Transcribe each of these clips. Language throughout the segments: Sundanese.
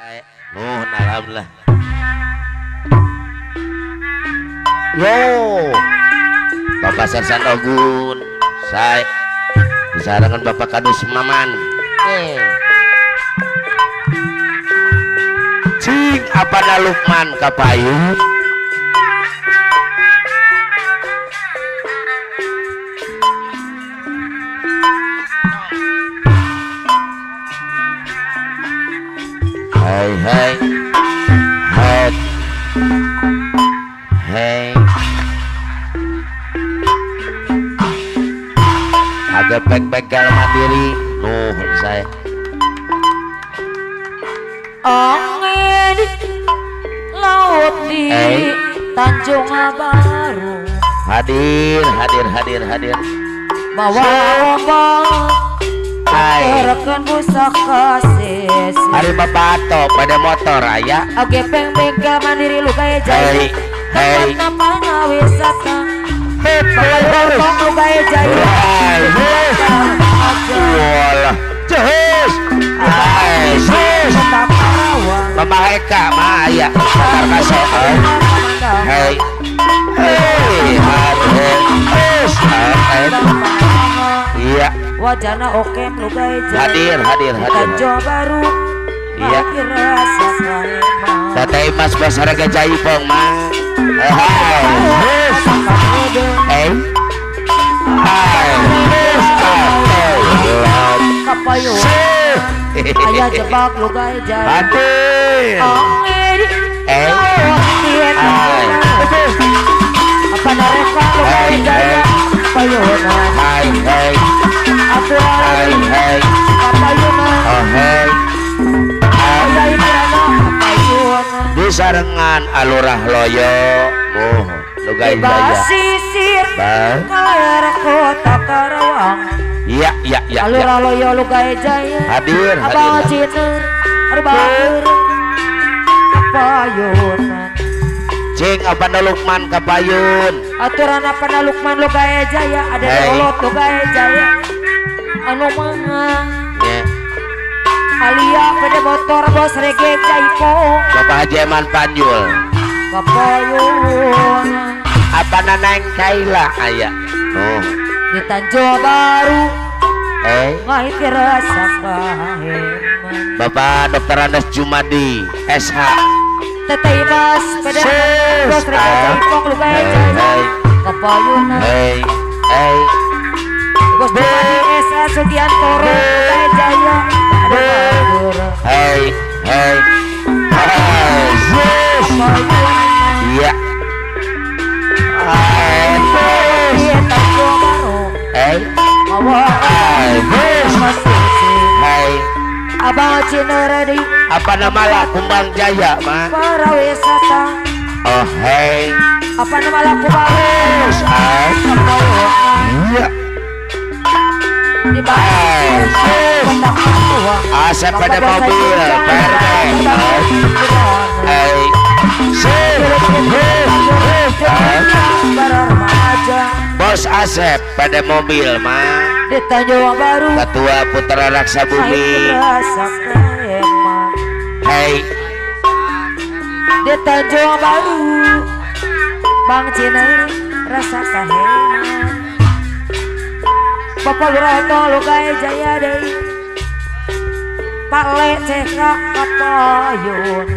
Nuhun alhamdulillah. Yo. Bapak Sersan Ogun, saya disarankan Bapak Kadus Maman. Cing apa na Lukman kapayun? Hai hai hai hai agak bengkel mandiri nuhun saya angin laut di Tanjung Baru hadir hadir hadir hadir bawa ombak rekan pusaka sesi hari Bapak Ato pada motor aya agepeng bengkel mandiri lu kaya jaya tempat namanya wisata Bapak lu kaya jaya walah jehes Mama Eka mah aya kaso hei hei iya wajana oke lugai jaya hadir hadir hadir Tanjung Baru iya Teteh Mas Basaraga Jaipong mah hai kapayun ayah jebak lugai jaya hadir apa nareka lugai jaya kapayunan hai hai hai hai kapayunan hai disarengan alurah loyo oh lugai jaya basisir kaler kota Karawang iya iya iya alurah loyo lugai jaya hadir abang ciner arbeur kapayunan cing apa Lukman kapayun aturan apa Lukman lugai jaya ada dolot lugai jaya anu manga alia pada motor bos rege caipo Bapak Haji Eman Panjul kapayun apa naneng Kaila aya oh di Tanjung Baru ngait rasa kaheman Bapak Dr. Andes Jumadi SH Teteh Mas pada bos rege caipong lugai jaya kapayunan hei hei bos Jumadi SH Sugiantoro lugai jaya hei hei hei iya hei abang Cineradi apa nama lah Kumbang Jaya ma para wisata oh hei apa nama lah Kumbang iya Asep pada mobil Bos Asep pada mobil ma di Tanjung Baru Ketua Putra Raksa Bumi hei di Tanjung Baru Bang Cina rasa kaheman Bapak Wiroto lugai jaya deui Pak Le CK kapayun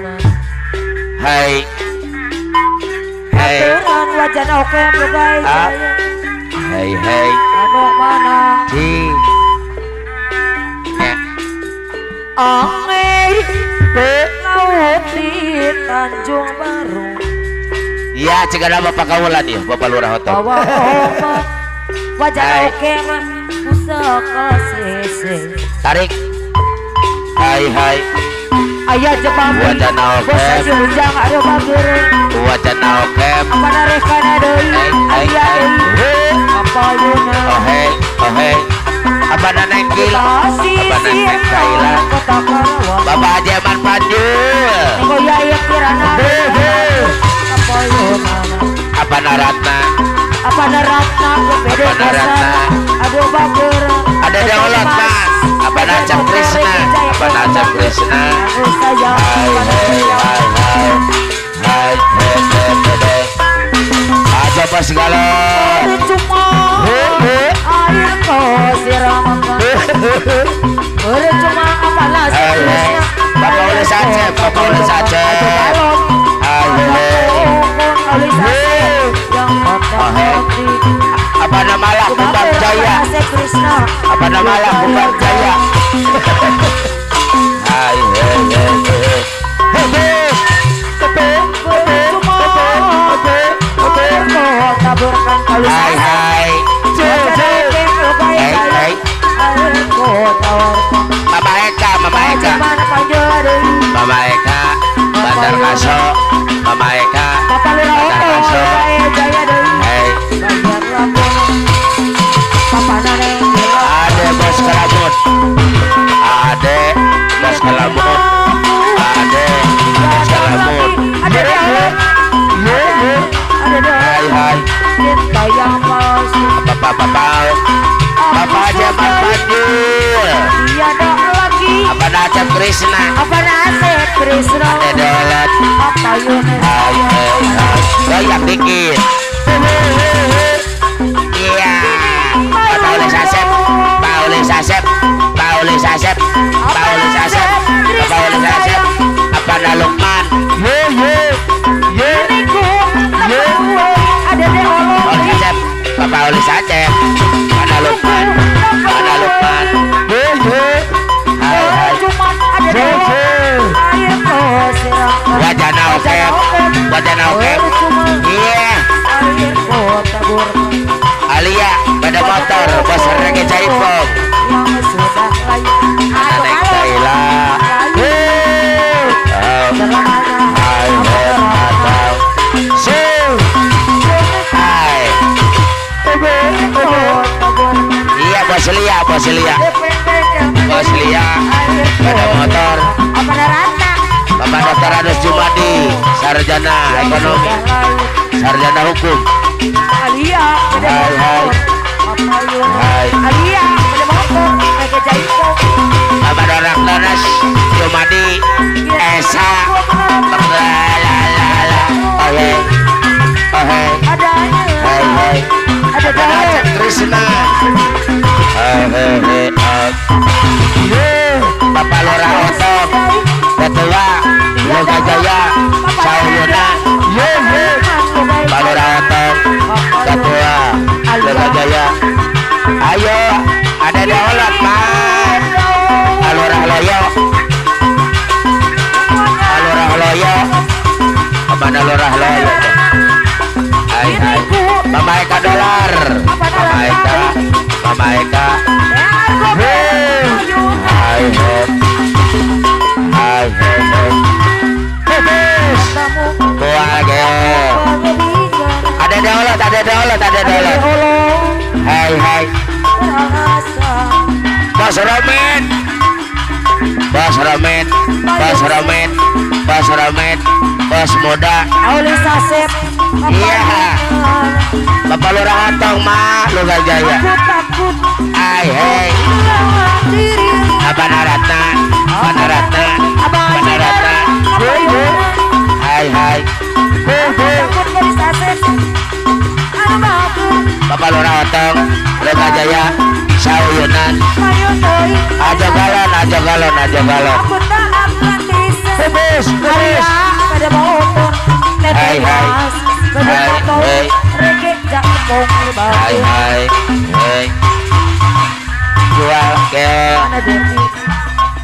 hei hei aturan wajana oke lugai jaya hei hei anu mana ci angin laut di Tanjung Baru iya cegah Bapak Kaulan ya Bapak Lurah Hoto wajah oke mah pusaka sese tarik hai hai ayah jepang wajana oke bos haji ujang aduh bager wajana oke apa narekana deui ayah deui kapayuna oh hei oh hei apa naneng gila apa naneng kaila Bapak Haji Eman Panjul yaya kirana kapayuna apa naratna apa naratna apa naratna aduh bager ada daulat mas apa nacap Krishna apa nacap Krishna. Bos Galon. Percuma air kau siramkan. Percuma apalah seterusnya. Bapak Ulis Aceh, Bapak Ulis Aceh. Apa nama lah Kumbang Jaya? Apa nama lah Kumbang Jaya? Hai hai hai. Hai hai. Hai. Mama Eka, Mama Eka, Mama Eka, Bandar Kaso, Mama Eka, Bandar Kaso. Hey. Ade bos kelabut, ade bos kelabut, ade bos kelabut. Hai hai. Bapak bapak. Bapak Jamal Panjul. Apa Acep Krishna? Apa Acep Krishna? Ada dolat. Hai hai. Goyang dikit. Iya. Pak Ulis Asep, Pak Ulis Asep, Pak Ulis Asep, Pak Ulis Asep, Pak Ulis Asep. Apa Lukman? Ye ye ye ye. Pak Ulis Asep, Bapak Ulis Asep. Mana Lukman? Mana Lukman? Ye ye. Hai hai. Wajana oke, wajana oke. Iya. Alia pada motor bos reggae jaipong. Anak Kaila. Hai hai. Iya bos Lia, bos Lia, bos Lia pada motor. Bapak Dr. Anus Jumadi, sarjana ekonomi, sarjana hukum. Alia, hai hai hai. Alia, Bapak Dr. Anus Jumadi, Esa, la la la, ohe ohe, hai hai. Bapak Acep Krishna, hai hai hai. Bapak Lora Otong, Ketua Yoga Jaya, Sauyuna, Pak Lora Otong, Ketua Yoga Jaya. Ayo, ada daulat Pak. Alurah Loyo, Alurah Loyo, kemana Lurah Loyo? Hai hai. Mama Eka dolar, Mama Eka, Mama Eka. Hai hai. Hai hai hai. Keluarga. Ada daulat, ada daulat, ada daulat. Hai hai. Bos Romen, Bos Romen, Bos Romen, Bos Romen, Bos Muda. Iya. Bapak Lurah Antong Ma, Luga Jaya. Hai hai. Abah Naratna, Abah Naratna, Abah Naratna. Hai hai. Bapak Lurah Otong, Luga Jaya, Sauyunan. Aja galon, aja galon, aja galon. Bebes, bebes. Hai hai. Hai hai. Hai hai. Hai. Jual ke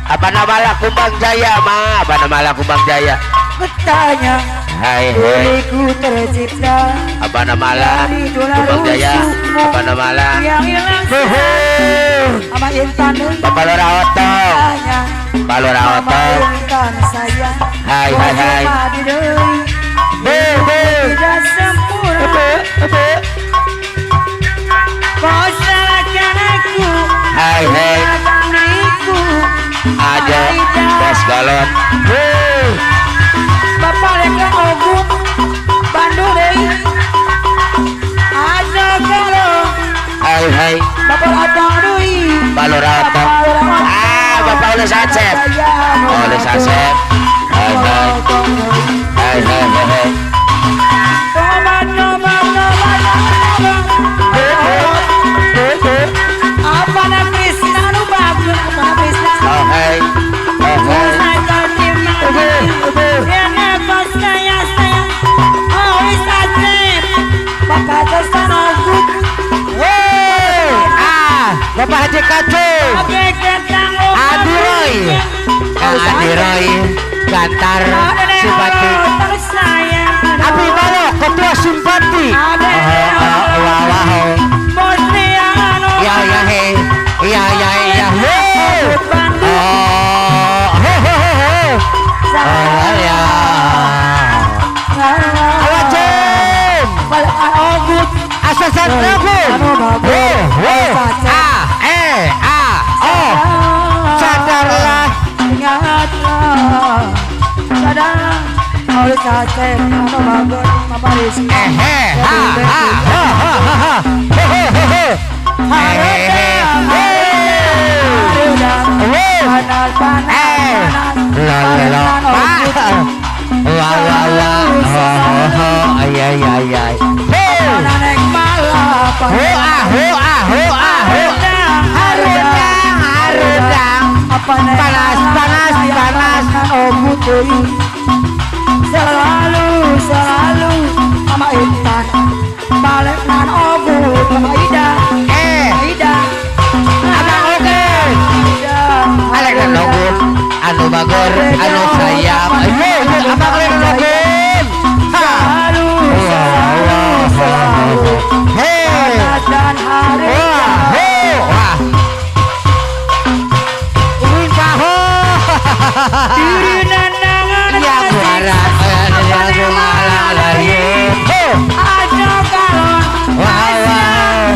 apa nama lah Kumbang Jaya ma? Apa nama lah Kumbang Jaya? Bertanya. Hai hai. Apa nama lah Kumbang Jaya? Apa nama lah? Bapak Lurah Otong, Bapak Lurah Otong. Hai hai hai. Hai hai. Aja bos galon. Bapak leka ogung Bandung deui. Aja galon. Hai hai. Bapak Otong deui. Bapak Lurah Otong. Ah, Bapak Ulis Acep. Ulis Acep. Hai hai. Hai hai hai. Gantar Simpati. Abi Malo Ketua Simpati. Ya ya he. Ya ya ya. Oh. Ho ho ho ho. Oh ya. Awacem. Asasan Ogut. Ho ho. A E A O. Sadarlah. Ingatlah. Sadar. Eh he ha ha ha ha ha. Ho ho ho ho. Panas panas panas. Selalu selalu Mama Intan balik nan ogut Mama Ida. Ida Abang oke. Alek nan ogut anu bagor anu sayang. Ayo abang lek nan ogut. Selalu selalu selalu. Hei. Dan hari. Wah. Wih paho. Diri nanangan. Ya kuara. Ya kumala lagi. Ajo kalon. Wah wah.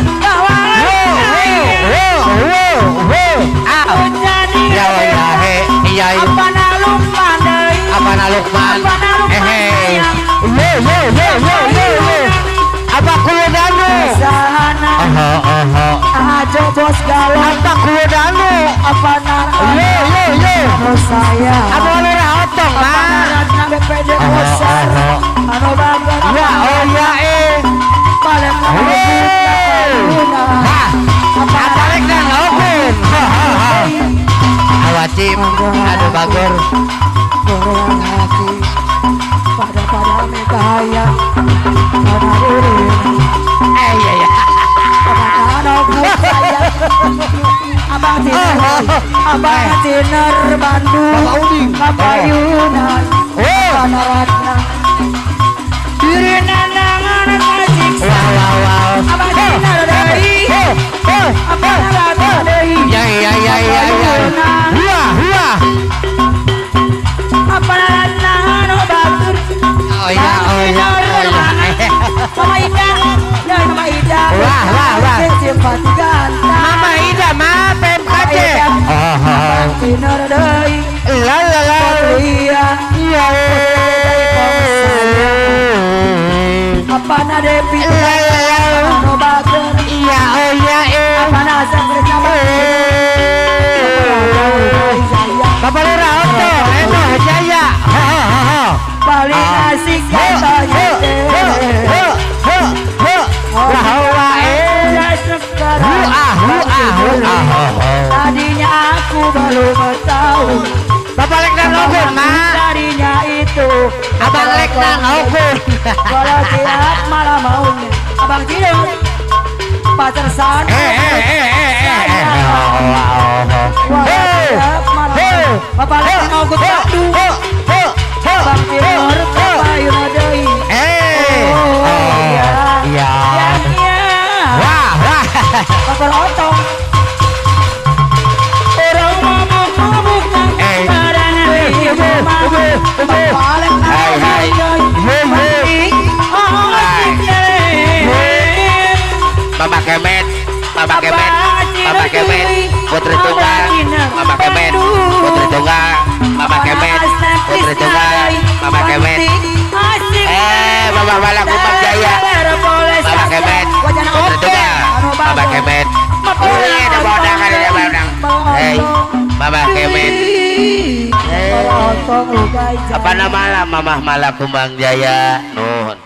Ya ya he iya. Apa nalukman deui? Apa nalukman? Eh. Yo yo yo yo yo. Apa kuwedanu? Sana. Oho oho. Ajo bos galon. Apa kuwedanu? Apa nalukman? Yo yo yo. Anu saya. Apa lurah otong Apa mah? naratna BPD bosar. Anu bager. Ya oh ya eh. Balik Ha. Apa lek nang ogut? Awacim anu bagor. Goreang hati pada pada mekaya pada diri Eh iya iya. Abang Tiner, Abang Tiner Bandung, Bapak Uding. Bapak Yunan, Oh. Ratna, diri nanangan kasih Wow wow wow. Abang Tiner deui, Abang Ratna deui, Ya ya ya ya ya. Wah wah. Apa Ratna anu batur, Oh ya oh ya oh ya. Mama Ida, dan Mama Ida, Wah wah wah. Simpati ganteng, Mama Ida ma PMKC. Oh oh. Tiner deui, La la la. Iya. Iya. Apa na Devi? La la la. Anu bager. Iya oh ya eh. Apa na Sakrisna? Bapak Lurah Otto, Eno Jaya. Ho ho ho ho. Paling asik Ho katanya. ho ho ho ho. Wah wah eh. Hu ah hu ah hu ah ho ho. Tadinya aku belum tahu. Bapak Lek nang ogun ma. Tadinya itu. Abang Lek nang ogun. Kalau tiap malam maunya Abang tidur. Pacar sana. Eh eh eh eh eh. Bapak Lek nang ogun Bandung. Abang tidur Bapak Yuna deui. Eh. Oh iya. Iya. Iya. Wah wah. Bapak Otong. Orang mabuk-mabuk Eh. barengan ibu mabuk. Bapak Lek nang Hai hai. ogun Mama Kemet, Mama Kemet, Mama Kemet, Putri Tunggal, Mama Kemet, Putri Tunggal, Mama Kemet, Putri Tunggal, Mama Kemet. Eh, Mama Malak Kumang Jaya, Mama Kemet, Putri Tunggal, Mama Kemet. Wih, ada bonang, ada bonang. Hei, Mama Kemet. Apa nama lah Mama Malak Kumang Jaya? Nuhun.